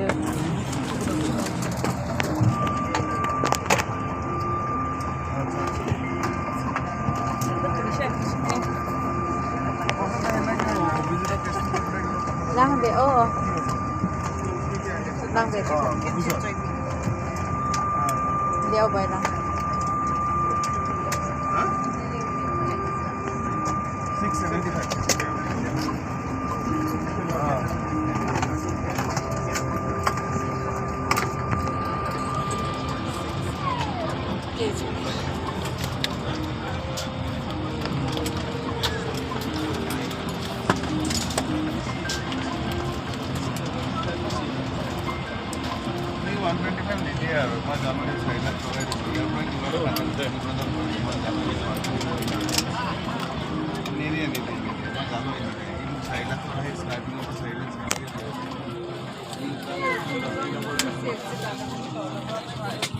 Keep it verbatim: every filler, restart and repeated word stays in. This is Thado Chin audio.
Lang be, oh. Lang be. Leo bai lang. Six seventy-five. नहीं, one twenty-five लीजिए यार, मैं जानू नहीं, side ला छोड़ दीजिए, मैं तुम्हारा नहीं, नहीं, नहीं, नहीं, मैं जानू नहीं, नहीं, नहीं, मैं जानू नहीं, नहीं, side ला छोड़ दीजिए, side ला छोड़ दीजिए।